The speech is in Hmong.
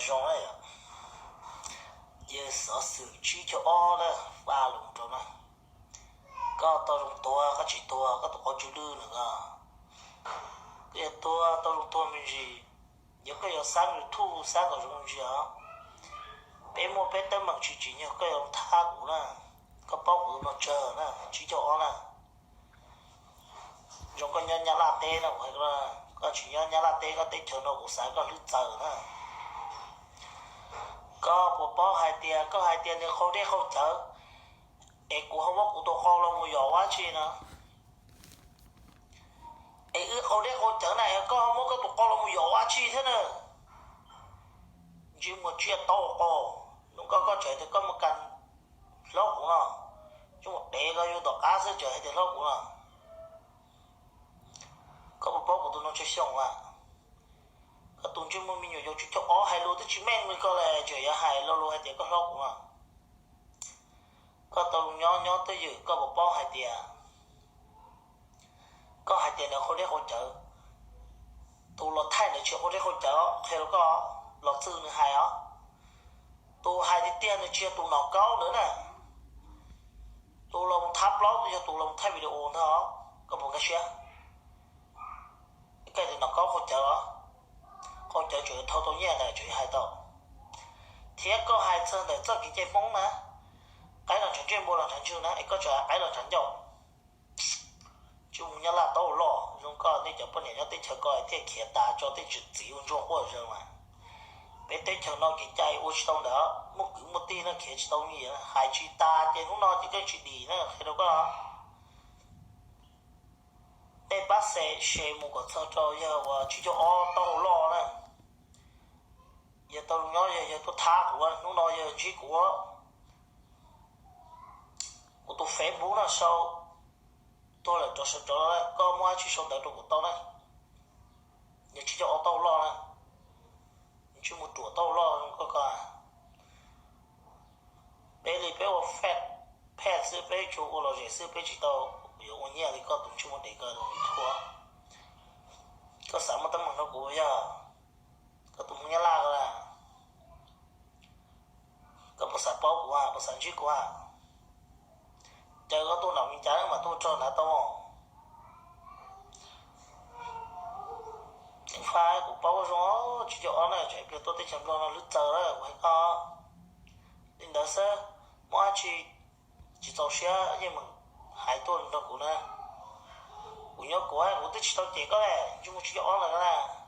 Zoo na, yog xov xwm tsib caug ob na, faj lus rau na. Koj tau zoo tuag koj tsis tuag koj tus qau tsw lwj na koj. Koj yog tuag tau zoo tuag me ntsis, yog koj yuav xab YouTube xab kom zoo ntsis os. Peb muaj peb teeb meem tsis tsim nyog koj yuav thab kuv na. Koj paub kuv tus no tsawg na, tsib caug ob na. Zoo koj nyob Nyab Laj teb no, koj tsis nyob Nyab Laj teb koj teb chaws no kuv xav koj hlwb txawm na. Koj puas paub hais tias koj hais tias nws qau dej qau cawv, es kuv ho muab kuv tus qau los mus yos ua dab tsi no? Es wb qau dej qau cawv na es koj ho muab koj tus qau los mus yos ua dab tsi thiab na? Ntsej muag tsiaj taub hau qau, hnub koj koj tseem tias koj mus kas hlob kuv no, ntsej muag dev koj yug tom qab xwb tseem hais tias hlob kuv no. Koj puas paub kuv tus no tsawg xyoo a? Koj tus ntsej muag me nyuam yaus tsib caug ob hais lus twb tsis meej li koj lawm tseem yuav hais lo lus hais tias koj hlob kuv no. Koj tau nyob nyob twj ywm koj puas paub hais tias koj hais tias nws qau dej qau cawv, tus los thaij nws tsis qau dej qau cawv, qhia rau koj, los txwj nws hais os. Tus hais tiag tiag nws tsis yog tus nom kaub ntawd na. Tus los mus thab plaub yog tus los mus thaij video ntag os, koj puas nkag siab? Koj tias nom kaub qau cawv os, qau cawv tseem dhau tau nyiaj ntawd tseem hais tau. Thiab koj hais txog ntawm txoj kev cai Hmoob na, qaib los ntshav ntsej npua los ntshav ntswg na es koj tseem hais qaib los ntshav ncauj. Tsis mus Nyab Laj taub hau loj zoo koj nej cov poj niam nyob teb chaws ko thiaj khiav tas tso tej txiv ua ntsuag quaj zeeg mas. Peb teb chaws no kev cai ua tsis tau ntawd, muaj kwv muaj tij no khiav tsis tau nyias hais tsis tas ces hnub no ces koj tsis dim na qhia rau koj. Tej pab xe xe mus kom txog rau yog uas tsib caug ob taub hau loj na. Yog tau zoo nyob yog yog tuaj thab kuv hnub no yog ntsib kuv, kuv tus Facebook no sau tuag lawm rov sau rov, koj muaj dab tsi sau ntawv rau kuv tau na. Yog tsib caug ob taub hau loj na, ntsej muag ruam taub hau loj zoo koj ko. Peb li peb ua phet xwb peb tsuas ua lom zem xwb peb tsis tau yuav ua nyiaj li koj tus ntsej muag dev ko tus thuam. Koj xav muaj teeb meem rau kuv yog koj tus Hmoob Nyab Laj ko a, koj puas xav paub kuv a, puas xav ntsib kuv a? Caw koj tuaj nram Vias Cas mas tuaj txog nrad tau. Ceev faj kuv paub zoo, tsib caug ob na tseem pliag tuaj teb chaws Nplog no hlwb txawv lawm kuv hais koj. Li ntawd xwb, muaj dab tsi tsis txaus siab yeej meem hais tuaj nrog kuv na. Kuv nyob kuv, kuv twb tsis tau cem koj li, ntsej muag tsib caug ob lawm na.